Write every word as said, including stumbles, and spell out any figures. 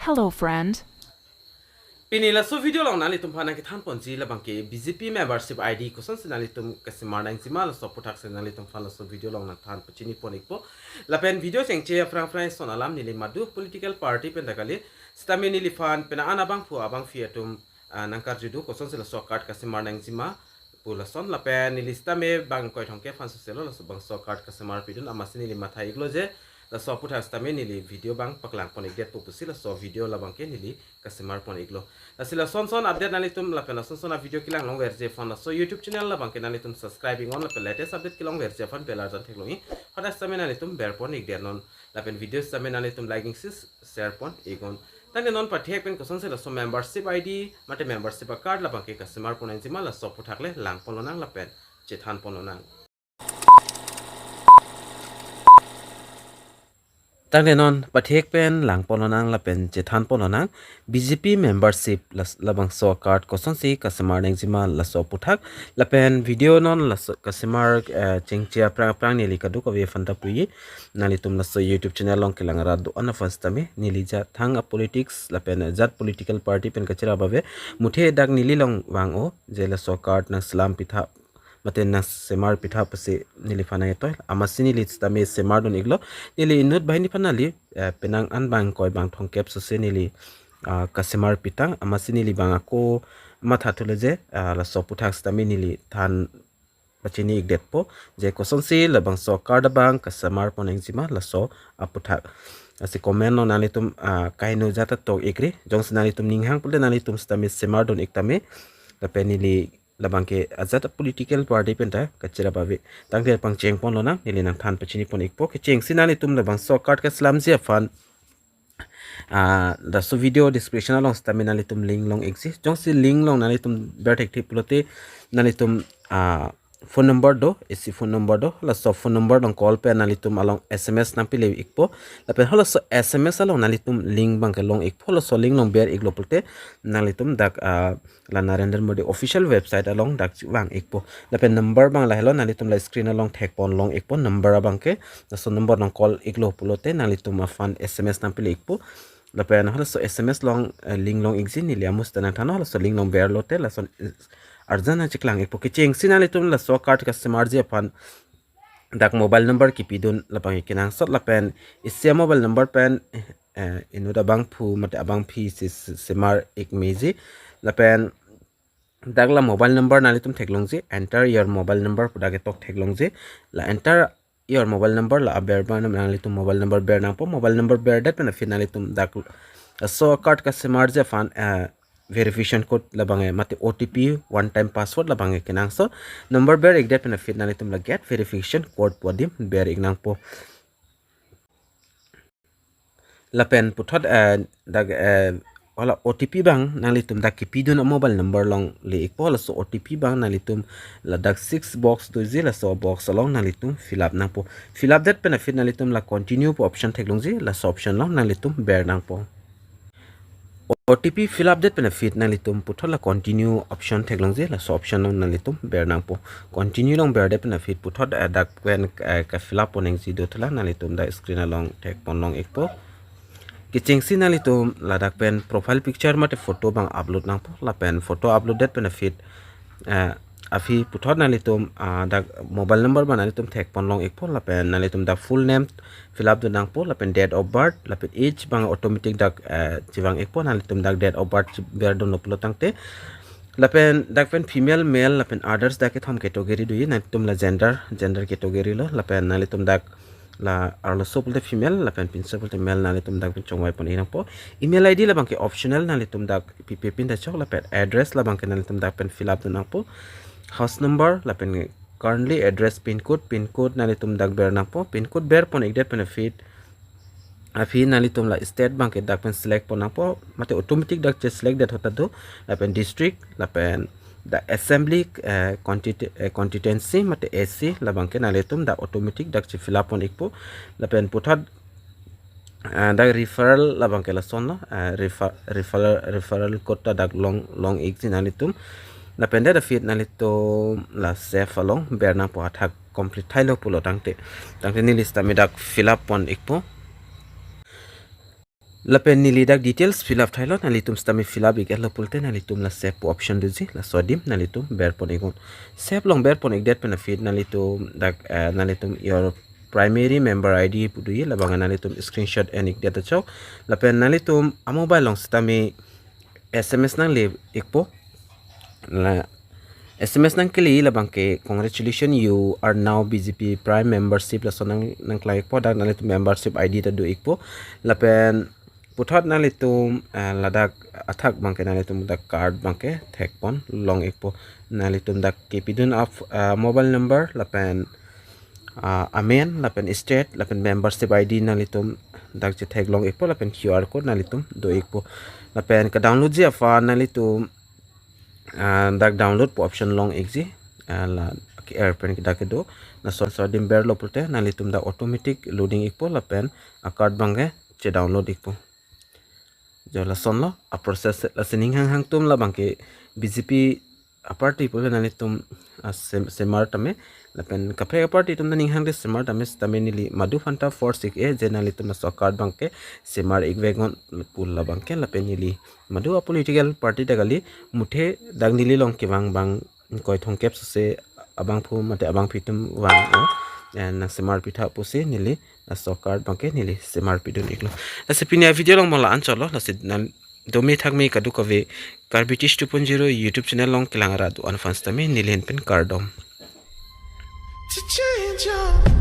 Hello, friend. Pini laso video along nanglitum aphan nangkethan ponji labang ke B J P membership I D kosonsi nanglitum kasemar nangjima laso aputhak si nanglitum aphan laso video along nangthan pachini pon ikpo. Lapen video chengche aphrang aphrang ison alam neli madu political party pen ta kali. Sitame neliphan penang an abangphu abangphi atum, ah, nangkarjudu kosonsi laso card kasemar nangjima pu lason lapen neli sitame bang ingkoi thomkep aphan soselo laso bangso card kasemar pidun amatsi neli matha iklo je laso aputhak sitame neli video bang paklang pon ikdet pu pusi laso video labang ke neli kasemar pon iklo. Lasi lason son update nanglitum lapen lason son a video kelang longverji aphan laso YouTube channel labang ke nanglitum subscribe iknon lapen latest update kelongverji aphan bell arjan theklongji. Hadak sitame nanglitum ber pon ikdet non lapen video sitame nanglitum like iksi share pon iknon. Tangte non pathek pen kosonsi laso membership I D mate membership a card labang ke kasemar pon nangjima laso aputhak le lang pon lonang lapen chethan pon lonang. Tangte non pathek pen lang pon lonang lapen chethan pon lonang B J P membership las-, labangso card kosonsi kasemar nangjima laso aputhak lapen video non laso kasemar, eh, chengche aphrang aphrang neli kadokave aphan ta puji. Nanglitum laso YouTube channel along kelang rat do-an aphan sitame neli jat thang a politics lapen jat political party pen kachirap ave muthe dak neli along vang-o je laso card nangselam pitha mate nangsemar pitha pusi neliphan nangtoi. Amatsi neli sitame semar dun iklo. Neli inut banghini aphan kali, eh, penang an bang ingkoi bang thomkep sose neli, ah, kasemar pitang. Amatsi neli bang ako matha thulo je, ah, laso aputhak sitame neli than pachini ikdetpo je kosonsi labangso card abang kasemar pon nangjima laso aputhak. Lasi comment along nanglitum, ah, kaino jat ta tok ikri. Jongsi nanglitum ninghang pulote nanglitum sitame semar dun ik tame. Lapen neli labang ke ajat political party pen ta kachirap ave. Tangte pangcheng pon lonang, neli nangthan pachini pon ikpo. Kechengsi nanglitum labangso card kaselamji aphan, ah, laso video description along sitame nanglitum link long iksi. Jongsi link along nanglitum ber thekthe pulote nanglitum, ah, phone number do, isi phone number do, laso phone number along call pen nanglitum along S M S nangpile ikpo. Lapen halaso S M S along nanglitum link bang kelong ikpo, laso link along ber iklo pulote nanglitum dak, ah, la Narendra Modi official website along dak vang ikpo. Lapen number bang lahelo, nanglitum la screen along thek pon long ikpo number abang ke. Laso number along call iklo pulote nanglitum aphan S M S nangpile ikpo. Lapen halaso S M S along, eh, link long ikji, neli amus ta nangthanlo, halaso link along berlote lason, eh, arjan nangcheklang ikpo. Kechengsi nanglitum laso card kasemarji aphan dak mobile number kipidun labang kenangsot lapen isi a mobile number pen, eh, inut abangphu mate abangphi si, si, semar ik meji. Lapen dak la mobile number nanglitum theklongji, enter your mobile number pu dak ketok theklongji. La enter your mobile number, la aber abang nanglitum mobile number ber nangpo. Mobile number berdet pen aphi nanglitum dak laso card kasemarji aphan, eh, verification code labang ke mate O T P, one time password labang ke kenangsot. Number ber ikdet pen aphi nanglitum la get verification code pu adim ber ik nangpo. Lapen puthot, eh, dak, eh, hala O T P bang nanglitum dak kipidun a mobile number along le ikpo, laso O T P bang nanglitum ladak six box doji, laso box along nanglitum fill up nangpo. Fill up det pen aphi nanglitum la continue pu option theklongji, laso option along nanglitum ber nangpo. O T P fill up det pen aphi nanglitum puthot la continue option theklongji, laso option along nanglitum ber nangpo. Continue along berdet pen aphi puthot, eh, dak pen, eh, ka fill up pon nangji do thela nanglitum dak screen along thek pon long ikpo. Kechengsi nanglitum ladak pen profile picture mate photo bang upload nangpo, lapen photo upload det pen aphi, eh, aphi puthot nanglitum, ah, dak mobile number bang nanglitum thek pon long ikpo, lapen nanglitum dak full name fill up dun nangpo, lapen date of birth, lapen age bang automatic dak, eh, chevang ikpo, nanglitum dak date of birth ber dunlo pulo tangte. Lapen dak pen female, male, lapen others dak kethom category doji, nanglitum la gender, gender category lo, lapen nanglitum dak la arloso pulote female, lapen pinso pulote male, nanglitum dak pen chongvai pon ik nangpo. Email I D labang ke optional, nanglitum dak pipe pin ta chok, lapen address labang ke nanglitum dak pen fill up dun nangpo. House number, lapen currently address, pin code, pin code nanglitum dak ber nangpo. Pin code ber pon ikdet pen aphi, aphi nanglitum la state bang ke dak pen select pon nangpo, mate automatic dak che select det ahut ta do, lapen district, lapen dak assembly, eh, constitu-, eh, constituency mate A C labang ke nanglitum dak automatic dak che fill up pon ikpo. Lapen puthot, eh, dak referral labang ke lason lo, eh, refer-, referral, referral code ta dak long, long ikji nanglitum. Lapen det aphi nanglitum la save along ber nangpo, athak complete thailo pulo tangte. Tangte neli sitame dak fill up pon ikpo. Lapen neli dak details fill up thailo, nanglitum sitame fill up ik-etlo pulote nanglitum la save pu option doji, laso adim nanglitum berpon iknon. Save along berpon ikdet pen aphi nanglitum dak, eh, nanglitum your primary member I D pu doji, labang nanglitum screenshot en ikdet achok. Lapen nanglitum a mobile along sitame S M S nangle ikpo. La S M S nangkele labang ke, "Congratulations, you are now B J P Prime membership," laso nang, nangklang ikpo. Dak nanglitum membership I D ta do ikpo. Lapen puthot nanglitum, eh, ladak athak abang ke nanglitum dak card abang ke thekpon long ikpo. Nanglitum dak kepidun a, eh, mobile number lapen, ah, amen lapen state lapen membership I D nanglitum dak chetheklong ikpo lapen Q R code nanglitum do ikpo. Lapen kedownload ji aphan nanglitum, ah, dak download pu option long ikji, ah, la ke-er pen dak kedo. Laso, laso adim berlo pulote nanglitum dak automatic loading ikpo lapen a card abang ke chedownload ikpo. Jo, lasonlo a process. Lasi ning hanghang atum labang ke B J P a party pulo nanglitum, ah, sem-, semar tame. Lapen kaprek a party atum ta ning hangde semar tame, sitame neli madu aphanta force ik-e je nanglitum laso card abang ke semar ikveknon pu labang ke. Lapen neli madu a political party ta kali, muthe dak neli along kevang abang ingkoi thomkep sose abangphu mate abangpi atum vang, eh, nangsemar pitha pusi neli laso card abang ke neli semar pidun iklo. Lasi pini a video along mo la-anchotlo, lasi nang dome thakme kadokave Karbi Teach two point zero YouTube channel along kelang arat do-an aphan sitame neli ahin pen kardom. To change your